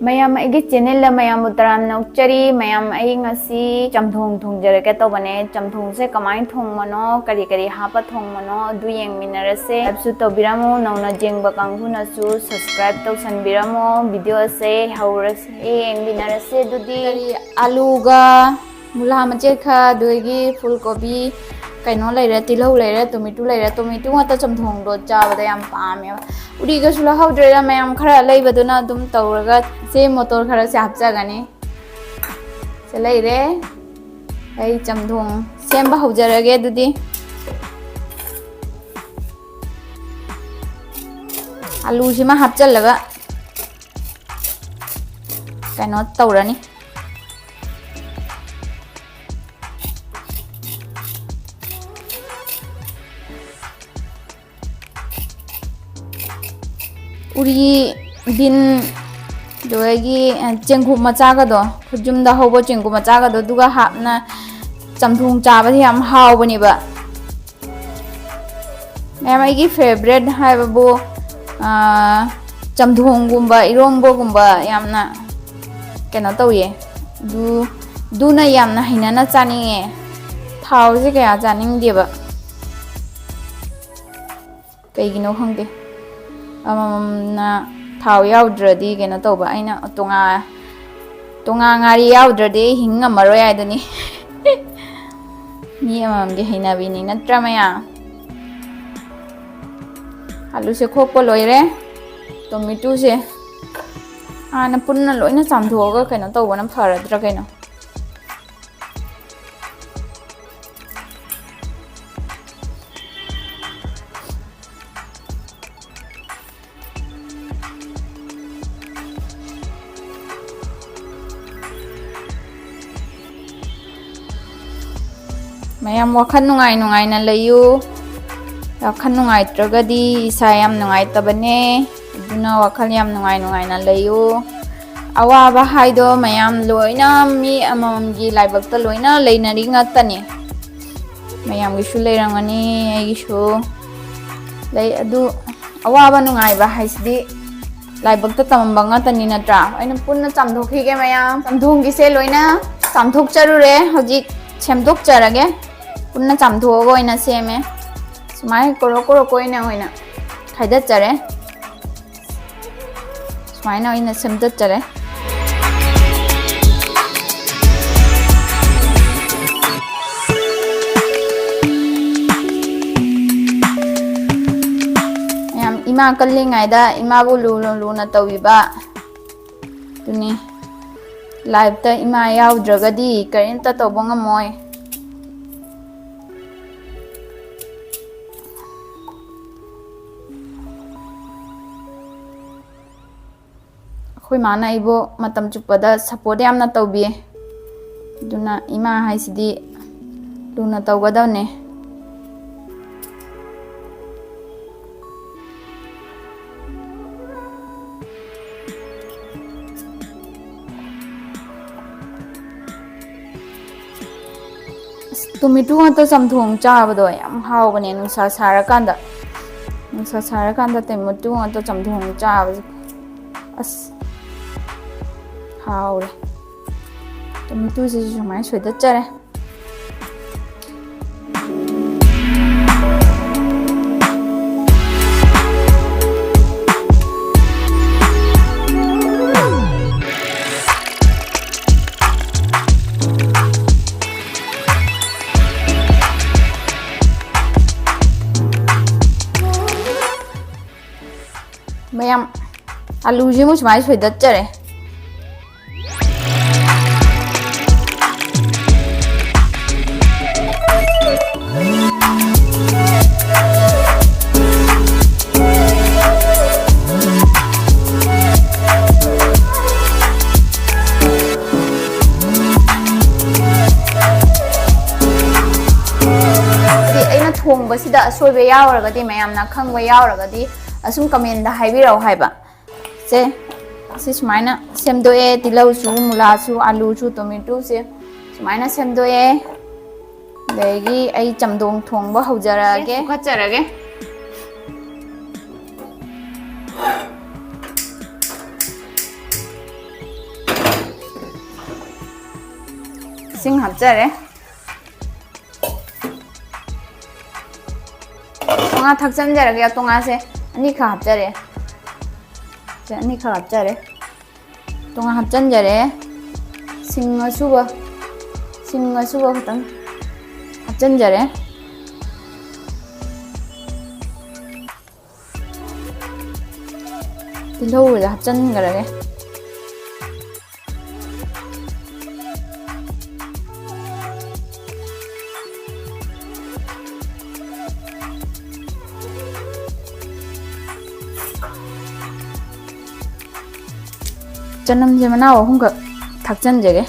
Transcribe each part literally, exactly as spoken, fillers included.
ꯃꯌꯥꯝ, ꯑꯩꯒꯤ channelꯗ ꯃꯌꯥꯝꯕꯨ ꯇꯔꯥꯝꯅ ꯑꯣꯛꯆꯔꯤ꯫ ꯃꯌꯥꯝ, ꯑꯩ ꯉꯁꯤ ꯆꯝꯊꯣꯡ ꯊꯣꯡꯖꯔꯛꯀꯦ ꯇꯧꯕꯅꯦ꯫ ꯆꯝꯊꯣꯡꯁꯦ ꯀꯃꯥꯏꯅ ꯊꯣꯡꯕꯅꯣ, ꯀꯔꯤ ꯀꯔꯤ ꯍꯥꯞꯄ ꯊꯣꯡꯕꯅꯣ, ꯑꯗꯨ ꯌꯦꯡꯃꯤꯟꯅꯔꯁꯦ꯫ Subscribeꯁꯨ ꯇꯧꯕꯤꯔꯝꯃꯣ, ꯅꯧꯅ ꯌꯦꯡꯕ ꯀꯥꯡꯕꯨꯅꯁꯨ subscribe ꯇꯧꯁꯟꯕꯤꯔꯝꯃꯣ꯫ Videoꯁꯦ ꯍꯧꯔꯁꯦ, ꯌꯦꯡꯃꯤꯟꯅꯔꯁꯦ꯫ ꯑꯗꯨꯗꯤ ꯀꯔꯤ, ꯑꯂꯨꯒ ꯃꯨꯂꯥ ꯃꯆꯦꯠ ꯈꯔ, ꯑꯗꯨꯗꯒꯤ ꯐꯨꯜ ꯀꯣꯕꯤ, ꯀꯩꯅꯣ ꯂꯩꯔꯦ, ꯇꯤꯜꯍꯧ ꯂꯩꯔꯦ, ꯇꯣꯃꯦꯇꯣ ꯂꯩꯔꯦ꯫ ꯇꯣꯃꯦꯇꯣ ꯉꯥꯛꯇ ꯆꯝꯊꯣꯡꯗꯣ ꯆꯥꯕꯗ ꯌꯥꯝ ꯄꯥꯝꯃꯦꯕ꯫ ꯎꯔꯤꯒꯁꯨ ꯂꯧꯍꯧꯗ꯭ꯔꯦꯗ, ꯃꯌꯥꯝ ꯈꯔ ꯂꯩꯕꯗꯨꯅ ꯑꯗꯨꯝ ꯇꯧꯔꯒ ꯁꯦ ꯃꯣꯇꯣꯔ ꯈꯔꯁꯦ ꯍꯥꯞꯆꯒꯅꯤ꯫ ꯁꯦ ꯂꯩꯔꯦ꯫ ꯑꯩ ꯆꯝꯊꯣꯡ ꯁꯦꯝꯕ ꯍꯧꯖꯔꯒꯦ ꯑꯗꯨꯗꯤ꯫ ꯑꯂꯨꯁꯤꯃ ꯍꯥꯞꯆꯜꯂꯒ ꯀꯩꯅꯣ ꯇꯧꯔꯅꯤ꯫ ꯎꯔꯤ, ꯕꯤꯟ, ꯑꯗꯨꯗꯒꯤ ꯆꯦꯡꯀꯨꯞ ꯃꯆꯥꯒꯗꯣ, ꯈꯨꯖꯨꯝꯗ ꯍꯧꯕ ꯆꯦꯡꯀꯨꯞ ꯃꯆꯥꯒꯗꯣ, ꯑꯗꯨꯒ ꯍꯥꯞꯅ ꯆꯝꯊꯣꯡ ꯆꯥꯕꯁꯦ ꯌꯥꯝ ꯍꯥꯎꯕꯅꯦꯕ꯫ ꯃꯌꯥꯝ, ꯑꯩꯒꯤ favourite ꯍꯥꯏꯕꯕꯨ, ꯑꯥ, ꯆꯝꯊꯣꯡꯒꯨꯝꯕ, ꯏꯔꯣꯝꯕꯒꯨꯝꯕ ꯌꯥꯝꯅ ꯀꯩꯅꯣ ꯇꯧꯏ꯫ ꯑꯗꯨ, ꯑꯗꯨꯅ ꯌꯥꯝꯅ ꯍꯩꯅꯅ ꯆꯥꯅꯤꯡꯉꯦ꯫ ꯊꯥꯎꯁꯦ ꯀꯌꯥ ꯆꯥꯅꯤꯡꯗꯦꯕ꯫ ꯀꯩꯒꯤꯅꯣ ꯈꯪꯗꯦ꯫ ꯑꯃꯃꯝꯅ ꯊꯥꯎ ꯌꯥꯎꯗ꯭ꯔꯗꯤ ꯀꯩꯅꯣ ꯇꯧꯕ꯫ ꯑꯩꯅ ꯇꯣꯉꯥ-, ꯇꯣꯉꯥ ꯉꯥꯔꯤ ꯌꯥꯎꯗ꯭ꯔꯗꯤ ꯑꯩ ꯍꯤꯡ ꯉꯝꯃꯔꯣꯏ ꯍꯥꯏꯗꯨꯅꯤ꯫ ꯃꯤ ꯑꯃꯃꯝꯒꯤ ꯍꯩꯅꯕꯤꯅꯤ ꯅꯠꯇ꯭ꯔꯥ ꯃꯌꯥꯝ? ꯑꯂꯨꯁꯦ ꯈꯣꯛꯄ ꯂꯣꯏꯔꯦ꯫ ꯇꯣꯃꯦꯇꯣꯁꯦ ꯍꯥꯟꯅ ꯄꯨꯟꯅ ꯂꯣꯏꯅ ꯆꯥꯝꯊꯣꯛꯑꯒ ꯀꯩꯅꯣ ꯇꯧꯕꯅ ꯐꯔꯗ꯭ꯔꯥ ꯀꯩꯅꯣ? ꯃꯌꯥꯝ ꯋꯥꯈꯜ ꯅꯨꯡꯉꯥꯏ ꯅꯨꯡꯉꯥꯏꯅ ꯂꯩꯌꯨ꯫ ꯋꯥꯈꯜ ꯅꯨꯡꯉꯥꯏꯇ꯭ꯔꯒꯗꯤ ꯏꯁꯥ ꯌꯥꯝ ꯅꯨꯡꯉꯥꯏꯇꯕꯅꯦ꯫ ꯑꯗꯨꯅ ꯋꯥꯈꯜ ꯌꯥꯝ ꯅꯨꯡꯉꯥꯏ ꯅꯨꯡꯉꯥꯏꯅ ꯂꯩꯌꯨ꯫ ꯑꯋꯥꯕ ꯍꯥꯏꯗꯣ ꯃꯌꯥꯝ ꯂꯣꯏꯅ ꯃꯤ ꯑꯃꯃꯝꯒꯤ ꯂꯥꯏꯕꯛꯇ ꯂꯣꯏꯅ ꯂꯩꯅꯔꯤ ꯉꯥꯛꯇꯅꯤ꯫ ꯃꯌꯥꯝꯒꯤꯁꯨ ꯂꯩꯔꯝꯒꯅꯤ, ꯑꯩꯒꯤꯁꯨ ꯂꯩ꯫ ꯑꯗꯨ ꯑꯋꯥꯕ ꯅꯨꯡꯉꯥꯏꯕ ꯍꯥꯏꯁꯤꯗꯤ ꯂꯥꯏꯕꯛꯇ ꯇꯝꯃꯝꯕ ꯉꯥꯛꯇꯅꯤ ꯅꯠꯇ꯭ꯔꯥ? ꯑꯩꯅ ꯄꯨꯟꯅ ꯆꯥꯝꯊꯣꯛꯈꯤꯒꯦ ꯃꯌꯥꯝ꯫ ꯆꯥꯝꯊꯣꯛꯈꯤꯁꯦ ꯂꯣꯏꯅ ꯆꯥꯝꯊꯣꯛꯆꯔꯨꯔꯦ꯫ ꯍꯧꯖꯤꯛ ꯁꯦꯝꯗꯣꯛꯆꯔꯒꯦ꯫ ꯄꯨꯟꯅ ꯆꯥꯝꯊꯣꯛꯑꯒ ꯑꯣꯏꯅ ꯁꯦꯝꯃꯦ꯫ ꯁꯨꯃꯥꯏꯅ ꯀꯣꯔꯣ ꯀꯣꯔꯣ ꯀꯣꯏꯅ ꯑꯣꯏꯅ ꯈꯥꯏꯗꯠꯆꯔꯦ꯫ ꯁꯨꯃꯥꯏꯅ ꯑꯣꯏꯅ ꯁꯦꯝꯗꯠꯆꯔꯦ꯫ ꯃꯌꯥꯝ, ꯏꯃꯥ ꯀꯜꯂꯤꯉꯩꯗ ꯏꯃꯥꯕꯨ ꯂꯨꯅ ꯂꯨꯅ ꯇꯧꯕꯤꯕ ꯑꯗꯨꯅꯤ꯫ ꯂꯥꯏꯐꯇ ꯏꯃꯥ ꯌꯥꯎꯗ꯭ꯔꯒꯗꯤ ꯀꯔꯤꯝꯇ ꯇꯧꯕ ꯉꯝꯃꯣꯏ꯫ ꯑꯩꯈꯣꯏ ꯃꯥꯅ ꯑꯩꯕꯨ ꯃꯇꯝ ꯆꯨꯞꯄꯗ ꯁꯞꯄꯣꯔꯠ ꯌꯥꯝꯅ ꯇꯧꯕꯤ꯫ ꯑꯗꯨꯅ ꯏꯃꯥ ꯍꯥꯏꯁꯤꯗꯤ ꯂꯨꯅ ꯇꯧꯒꯗꯕꯅꯦ꯫ ꯑꯁ, ꯇꯣꯃꯦꯇꯣ ꯉꯥꯛꯇ ꯆꯝꯊꯣꯡ ꯆꯥꯕꯗꯣ ꯌꯥꯝ ꯍꯥꯎꯕꯅꯦ, ꯅꯨꯡꯁꯥ ꯁꯥꯔꯀꯥꯟꯗ꯫ ꯅꯨꯡꯁꯥ ꯁꯥꯔꯀꯥꯟꯗ ꯇꯣꯃꯦꯇꯣ ꯉꯥꯛꯇ ꯆꯝꯊꯣꯡ ꯆꯥꯕꯁꯦ꯫ ꯑꯁ, ꯍꯥꯎꯔꯦ꯫ ꯇꯣꯃꯦꯇꯣꯁꯤꯁꯨ ꯁꯨꯃꯥꯏꯅ ꯁꯣꯏꯗꯠꯆꯔꯦ꯫ ꯃꯌꯥꯝ, ꯑꯂꯨꯁꯤꯃꯨꯛ ꯁꯨꯃꯥꯏꯅ ꯁꯣꯏꯗꯠꯆꯔꯦ꯫ ꯍꯥꯏꯗꯤ ꯑꯩꯅ ꯊꯣꯡꯕꯁꯤꯗ ꯑꯁꯣꯏꯕ ꯌꯥꯎꯔꯒꯗꯤ, ꯃꯌꯥꯝꯅ ꯈꯪꯕ ꯌꯥꯎꯔꯒꯗꯤ ꯑꯁꯨꯝ ꯀꯃꯦꯟꯗ ꯍꯥꯏꯕꯤꯔꯛꯑꯣ ꯍꯥꯏꯕ꯫ ꯁꯦ, ꯁꯤ ꯁꯨꯃꯥꯏꯅ ꯁꯦꯝꯗꯣꯛꯑꯦ꯫ ꯇꯤꯜꯍꯧꯁꯨ, ꯃꯨꯂꯥꯁꯨ, ꯑꯂꯨꯁꯨ, ꯇꯣꯃꯦꯇꯣꯁꯦ ꯁꯨꯃꯥꯏꯅ ꯁꯦꯝꯗꯣꯛꯑꯦ꯫ ꯑꯗꯒꯤ ꯑꯩ ꯆꯝꯊꯣꯡ ꯊꯣꯡꯕ ꯍꯧꯖꯔꯛꯑꯒꯦ꯫ ꯐꯨꯠꯀꯠꯆꯔꯒꯦ꯫ ꯏꯁꯤꯡ ꯍꯥꯞꯆꯔꯦ꯫ ꯇꯣꯉꯥ ꯊꯥꯛꯆꯟꯖꯔꯒꯦ꯫ ꯇꯣꯉꯥꯁꯦ ꯑꯅꯤꯈꯛ ꯍꯥꯞꯆꯔꯦ꯫ ꯁꯦ ꯑꯅꯤꯈꯛ ꯍꯥꯞꯆꯔꯦ꯫ ꯇꯣꯉꯥ ꯍꯥꯞꯆꯟꯖꯔꯦ꯫ ꯁꯤꯡ ꯑꯁꯨꯕ, ꯁꯤꯡ ꯑꯁꯨꯕ ꯈꯛꯇꯪ ꯍꯥꯞꯆꯟꯖꯔꯦ꯫ ꯇꯤꯜꯍꯧꯗ ꯍꯥꯞꯆꯤꯟꯈ꯭ꯔꯒꯦ꯫ ꯆꯅꯝꯁꯦ ꯃꯅꯥꯎ ꯑꯍꯨꯝꯈꯛ ꯊꯥꯛꯆꯟꯖꯒꯦ꯫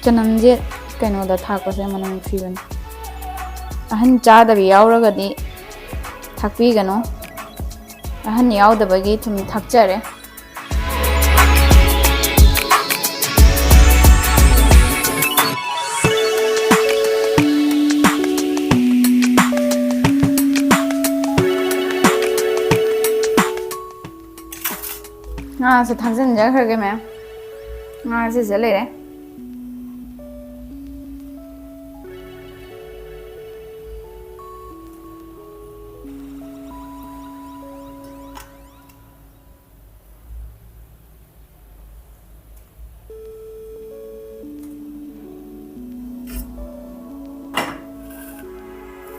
ꯆꯅꯝꯁꯦ ꯀꯩꯅꯣꯗ ꯊꯥꯛꯄꯁꯦ ꯃꯅꯝ ꯅꯨꯡꯁꯤꯕꯅꯤ꯫ ꯑꯍꯟ ꯆꯥꯗꯕ ꯌꯥꯎꯔꯒꯗꯤ ꯊꯥꯛꯄꯤꯒꯅꯨ꯫ ꯑꯍꯟ ꯌꯥꯎꯗꯕꯒꯤ ꯊꯨꯝ ꯊꯥꯛꯆꯔꯦ꯫ ꯉꯥꯁꯦ ꯊꯥꯛꯆꯤꯟꯖꯈ꯭ꯔꯒꯦ ꯃꯌꯥꯝ꯫ ꯉꯥꯁꯦ ꯁꯤꯗ ꯂꯩꯔꯦ꯫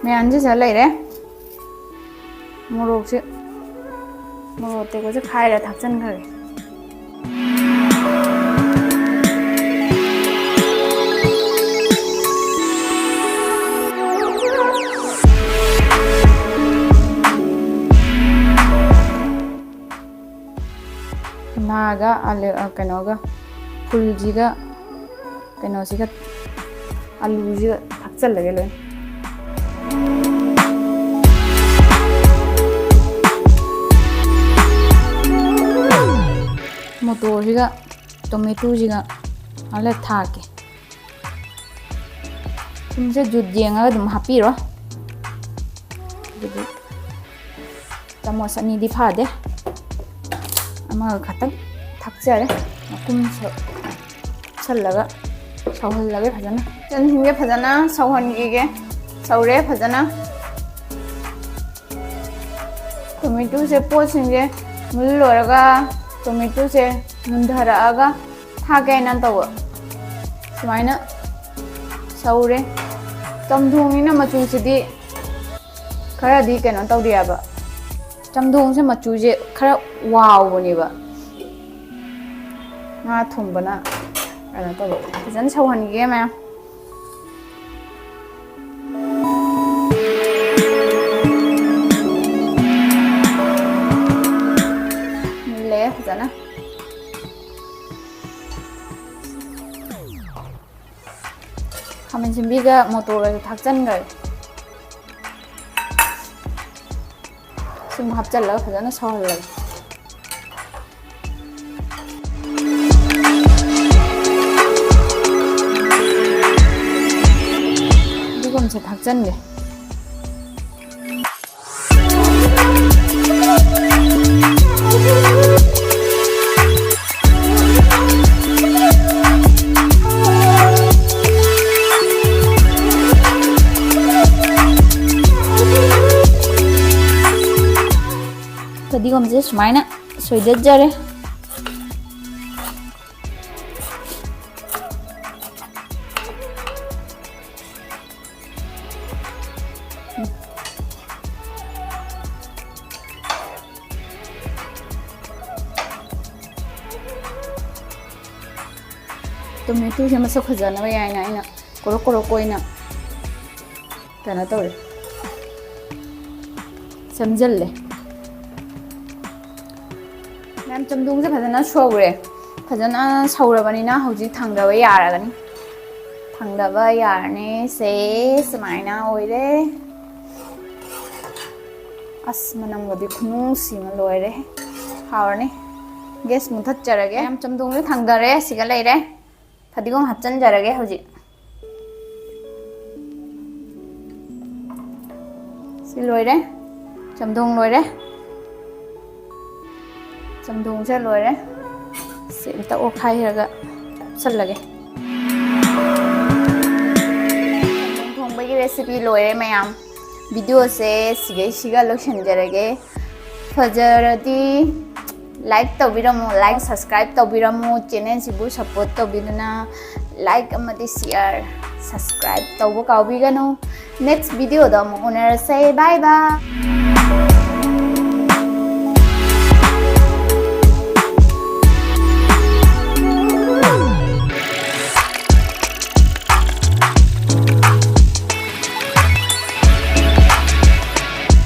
ꯃꯌꯥꯝꯁꯤ ꯁꯤꯗ ꯂꯩꯔꯦ꯫ ꯃꯣꯔꯣꯛꯁꯦ, ꯃꯣꯔꯣꯛ ꯑꯇꯦꯛꯄꯁꯦ ꯈꯥꯏꯔ ꯊꯥꯛꯆꯟꯈ꯭ꯔꯒꯦ꯫ ꯉꯥꯒ ꯑꯂꯨ, ꯑ, ꯀꯩꯅꯣꯒ, ꯐꯨꯜꯁꯤꯒ, ꯀꯩꯅꯣꯁꯤꯒ, ꯑꯂꯨꯁꯤꯒ ꯊꯥꯛꯆꯜꯂꯒꯦ ꯂꯣꯏꯅ꯫ ꯃꯣꯇꯣꯔꯁꯤꯒ ꯇꯣꯃꯦꯇꯣꯁꯤꯒ ꯍꯥꯞꯂ ꯊꯥꯛꯀꯦ꯫ ꯊꯨꯝꯁꯦ ꯖꯨꯠ ꯌꯦꯡꯉꯒ ꯑꯗꯨꯝ ꯍꯥꯞꯄꯤꯔꯣ꯫ ꯑꯗꯨꯗꯤ ꯆꯥꯃꯁ ꯑꯅꯤꯗꯤ ꯐꯥꯗꯦ, ꯑꯃꯒ ꯈꯛꯇꯪ꯫ ꯊꯥꯛꯆꯔꯦ꯫ ꯃꯈꯨꯝ ꯁ-, ꯁꯜꯂꯒ ꯁꯧꯍꯜꯂꯒꯦ ꯐꯖꯅ꯫ ꯆꯟꯁꯤꯡꯁꯦ ꯐꯖꯅ ꯁꯧꯍꯟꯈꯤꯒꯦ꯫ ꯁꯧꯔꯦ ꯐꯖꯅ꯫ ꯇꯣꯃꯦꯇꯣꯁꯦ, ꯄꯣꯠꯁꯤꯡꯁꯦ ꯃꯨꯜ ꯂꯣꯏꯔꯒ ꯇꯣꯃꯦꯇꯣꯁꯦ ꯃꯨꯟꯊꯔꯛꯑꯒ ꯊꯥꯛꯀꯦꯅ ꯇꯧꯕ꯫ ꯁꯨꯃꯥꯏꯅ ꯁꯧꯔꯦ꯫ ꯆꯝꯊꯣꯡꯅꯤꯅ ꯃꯆꯨꯁꯤꯗꯤ ꯈꯔꯗꯤ ꯀꯩꯅꯣ ꯇꯧꯗꯦ ꯍꯥꯏꯕ꯫ ꯆꯝꯊꯣꯡꯁꯦ ꯃꯆꯨꯁꯦ ꯈꯔ ꯋꯥꯎꯕꯅꯦꯕ꯫ ꯉꯥ ꯊꯣꯡꯕꯅ ꯀꯩꯅꯣ ꯇꯧꯕ꯫ ꯐꯖꯅ ꯁꯧꯍꯟꯒꯦ ꯃꯌꯥꯝ꯫ ꯃꯨꯜꯂꯦ ꯐꯖꯅ꯫ ꯈꯥꯃꯦꯟ ꯑꯁꯤꯟꯕꯤꯒ ꯃꯣꯇꯣꯔꯒꯁꯨ ꯊꯥꯛꯆꯟꯈ꯭ꯔꯦ꯫ ꯁꯤꯃꯨꯛ ꯍꯥꯞꯆꯜꯂꯒ ꯐꯖꯅ ꯁꯧꯍꯜꯂꯒꯦ꯫ ꯐꯗꯤꯒꯣꯝꯁꯦ ꯊꯥꯛꯆꯟꯒꯦ꯫ ꯐꯗꯤꯒꯣꯝꯁꯦ ꯁꯨꯃꯥꯏꯅ ꯁꯣꯏꯗꯠꯆꯔꯦ꯫ ꯇꯣꯃꯦꯇꯣꯁꯦ ꯃꯁꯛ ꯐꯖꯅꯕ ꯌꯥꯏꯅ ꯑꯩꯅ ꯀꯣꯔꯣꯛ ꯀꯣꯔꯣꯛ ꯑꯣꯏꯅ ꯀꯩꯅꯣ ꯇꯧꯔꯦ, ꯁꯦꯝꯖꯤꯜꯂꯦ꯫ ꯃꯌꯥꯝ, ꯆꯝꯊꯣꯡꯁꯦ ꯐꯖꯅ ꯁꯧꯔꯦ꯫ ꯐꯖꯅ ꯁꯧꯔꯕꯅꯤꯅ ꯍꯧꯖꯤꯛ ꯊꯥꯡꯗꯕ ꯌꯥꯔꯒꯅꯤ꯫ ꯊꯥꯡꯗꯕ ꯌꯥꯔꯅꯤ꯫ ꯁꯦ, ꯁꯨꯃꯥꯏꯅ ꯑꯣꯏꯔꯦ꯫ ꯑꯁ, ꯃꯅꯝꯒꯗꯤ ꯈꯨꯅꯨꯡꯁꯤ ꯑꯃ ꯂꯣꯏꯔꯦ꯫ ꯍꯥꯎꯔꯅꯤ꯫ ꯒ꯭ꯌꯥꯁ ꯃꯨꯊꯠꯆꯔꯒꯦ꯫ ꯃꯌꯥꯝ, ꯆꯝꯊꯣꯡꯁꯦ ꯊꯥꯡꯗꯔꯦ꯫ ꯁꯤꯒ ꯂꯩꯔꯦ꯫ ꯐꯗꯤꯒꯣꯝ ꯍꯥꯞꯆꯤꯟꯖꯔꯒꯦ ꯍꯧꯖꯤꯛ꯫ ꯁꯤ ꯂꯣꯏꯔꯦ꯫ ꯆꯝꯊꯣꯡ ꯂꯣꯏꯔꯦ꯫ ꯆꯝꯊꯣꯡꯁꯦ ꯂꯣꯏꯔꯦ꯫ ꯁꯤ ꯑꯝꯇ ꯑꯣꯠꯈꯥꯏꯔꯒ ꯍꯥꯞꯆꯜꯂꯒꯦ꯫ ꯆꯝꯊꯣꯡ ꯊꯣꯡꯕꯒꯤ recipe ꯂꯣꯏꯔꯦ ꯃꯌꯥꯝ꯫ Videoꯁꯦ ꯁꯤꯒꯩꯁꯤꯒ ꯂꯣꯏꯁꯤꯟꯖꯔꯒꯦ꯫ ꯐꯖꯔꯗꯤ like ꯇꯧꯕꯤꯔꯝꯃꯨ, like subscribe ꯇꯧꯕꯤꯔꯝꯃꯨ, channelꯁꯤꯕꯨ support ꯇꯧꯕꯤꯗꯨꯅ like ꯑꯃꯗꯤ share, subscribe ꯇꯧꯕ ꯀꯥꯎꯕꯤꯒꯅꯨ꯫ Next videoꯗ ꯑꯃꯨꯛ ꯎꯅꯔꯁꯦ꯫ Bye bye꯫